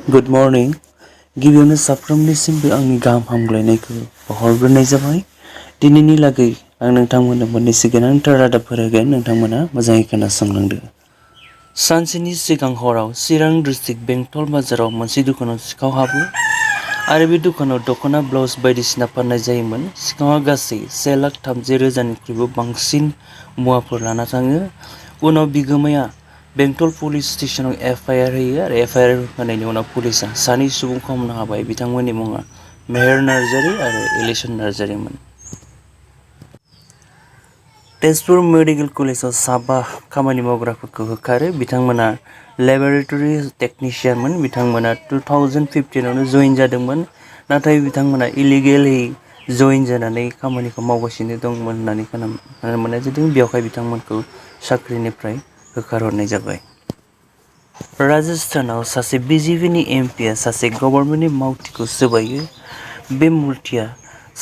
Good morning गिबियावनो साफ्रोमनिसिमबो आंनि गाहाम हामग्लायनायखौ बावहरग्रोनाय जाबाय। दिनैनि लागै आं नोंथांमोननो मोननैसो गोनांथार रादाबफोर होगोन, नोंथांमोना मोजाङै खोनासंलांदो। सानसेनि सिगां हराव चिरां डिस्ट्रिक्ट बेंटल बाजाराव मोनसे दखानाव सिखाव हाबो आरो बे दखानाव दख'ना ब्लाउस बायदिसिना फाननाय जायोमोन। सिखावआ गासै 1,30,000निख्रुइबो बांसिन मुवाफोर लाना थाङो। उनाव बिगोमाया बेंटल पुलिस स्टेशनाव एफआइआर होयो आरो एफआइआर होनायनि उनाव पुलिसआ सानै सुबुंखौ हमनो हाबाय। बिथांमोननि मुङा मेहेर नार्जारी आरो इलिसन नार्जारीमोन। तेजपुर मेडिकेल कलेजाव साबा खामानि मावग्राफोरखौ होखारो। बिथांमोना लेबरेटरि टेकनिशियानमोन। बिथांमोना 2015आवनो जइन जादोंमोन, नाथाय बिथांमोना इलिगेलयै जइन जानानै खामानिखौ मावगासिनो दंमोन होननानै खोनानो मोननाय जादों। बेवहाय बिथांमोनखौ साख्रिनिफ्राय होखारहरनाय जाबाय। राजस्थानाव सासे बिजेपिनि एमपिआ सासे गभर्नमेन्टनि मावथिखौ सोबायो। बे मावथिया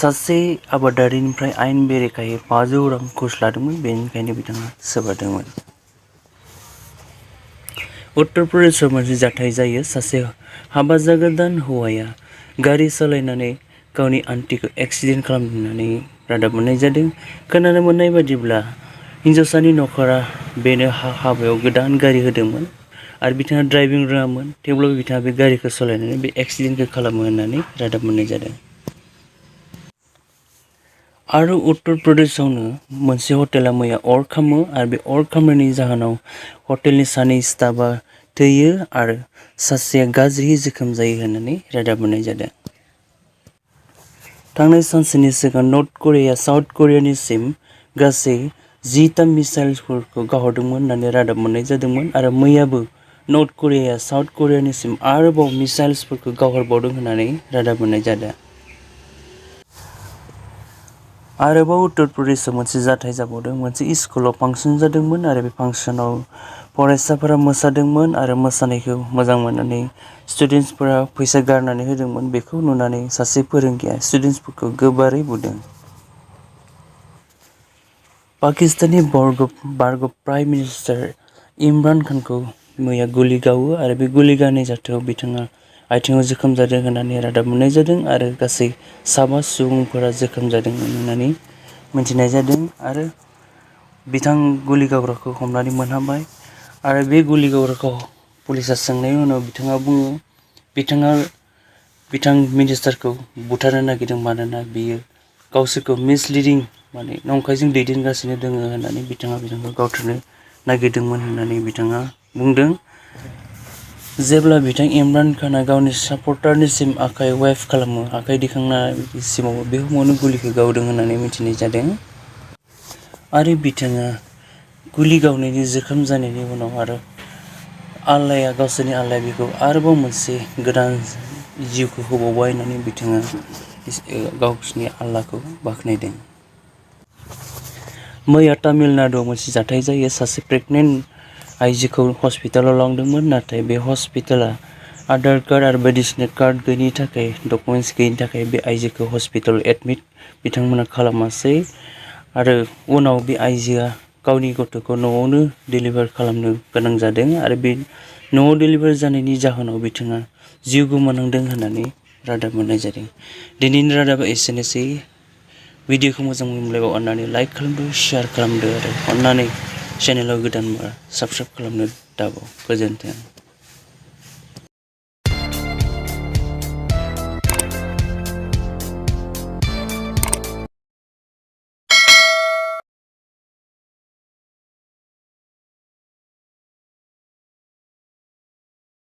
सासे आबादारिनिफ्राय आयेन बेरेखायै 500 रां घुस लादोंमोन, बेनिखायनो बिथाङा सोबादोंमोन। उत्तर प्रदेशआव मोनसे जाथाय जायो। सासे हाबा जागोदान हौवाया गारि सालायनानै गावनि आन्टिखौ एक्सिडेन्ट खालामदों होननानै रादाब मोननाय जादों। खोनानो मोननाय बादिब्ला हिन्जावसानि नखरा बेनो हाबायाव गोदान गारि होदोंमोन आरो बिथाङा ड्राइभिं रोङामोन, थेवब्लाबो बिथाङा बे गारिखौ सालायनानै बे एक्सिडेन्टखौ खालामो होननानै रादाब मोननाय जादों। आरो उत्तर प्रदेशआवनो मोनसे हटेला मैया अर खामो आरो बे अर खामनायनि जाहोनाव हटेलनि सानै स्टाफआ थैयो आरो सासेया गाज्रि जोखोम जायो होननानै रादाब मोननाय जादों। थांनाय सानसेनि सिगां नर्थ करियाया साउथ करियानिसिम गासै 10टा मिसाइलफोरखौ गावहरदोंमोन होननानै रादाब मोननाय जादोंमोन आरो मैयाबो नर्थ करियाया साउथ करियानिसिम आरोबाव मिसाइल्सफोरखौ गावहरबावदों होननानै रादाब मोननाय जादों। आरोबाव उत्तर प्रदेशआव मोनसे जाथाय जाबावदों। मोनसे स्कुलाव फांसन जादोंमोन आरो बे फांसनाव फरायसाफोरा मोसादोंमोन आरो मोसानायखौ मोजां मोननानै स्टुडेन्टसफोरा फैसा गारनानै होदोंमोन। बेखौ नुनानै सासे फोरोंगिरिया स्टुडेन्टसफोरखौ गोबारै बुदों। पाकिस्ताननि बारग' प्राइम मिनिस्टार इमरान खानखौ मैया गुलि गावो आरो बे गुलि गावनाय जाथायाव बिथाङा आथिङाव जोखोम जादों होननानै रादाब मोननाय जादों आरो गासै 7 सुबुंफोरा जोखोम जादों होननानै मिथिनाय जादों आरो बिथां गुलि गावग्राखौ हमनानै मोनहाबाय आरो बे गुलि गावग्राखौ पुलिसआ सोंनायनि उनाव बिथाङा बुङो बिथां मिनिस्टारखौ बुथारनो नागिरदों मानोना बियो गावसोरखौ मिसलिडिं माने नंखायजों दैदेनगासिनो दङ होननानै बिथांखौ गावथारनो नागिरदोंमोन होननानै बिथाङा बुंदों। जेब्ला बिथां इमरान खानआ गावनि सापर्टारनिसिम आखाइ वेभ खालामो, आखाइ दिखांनायसिमाव बे समावनो गुलिखौ गावदों होननानै मिथिनाय जादों आरो बिथाङा गुलि गावनायनि जोखोम जानायनि उनाव आरो गावसोरनि आल्लाया बेखौ आरोबाव मोनसे गोदान जिउखौ होबावबाय होननानै बिथाङा गावसोरनि आल्लाखौ बाख्नायदों। मैया तामिलनाडुआव मोनसे जाथाय जायो। सासे प्रेगनेन्ट आइजोखौ हस्पिटालाव लांदोंमोन, नाथाय बे हस्पिटाला आधार कार्ड आरो बायदिसिना कार्ड गैयिनि थाखाय, डकुमेन्ट्स गैयिनि थाखाय बे आइजोखौ हस्पिटालाव एडमिट बिथांमोना खालामासै आरो उनाव बे आइजोआ गावनि गथ'खौ न'आवनो डेलिभार खालामनो गोनां जादों आरो बे न'आव डेलिभार जानायनि जाहोनाव बिथाङा जिउ गोमानांदों होननानै रादाब मोननाय जादों। दिनैनि रादाबा एसेनोसै। भिडिअखौ मोजां मोनब्ला अन्नानै लाइक खालामदो, शेयार खालामदो आरो अन्नानै चेनेलाव गोदानबा साबस्क्राइब खालामनो दाबाव। गोजोन्थों।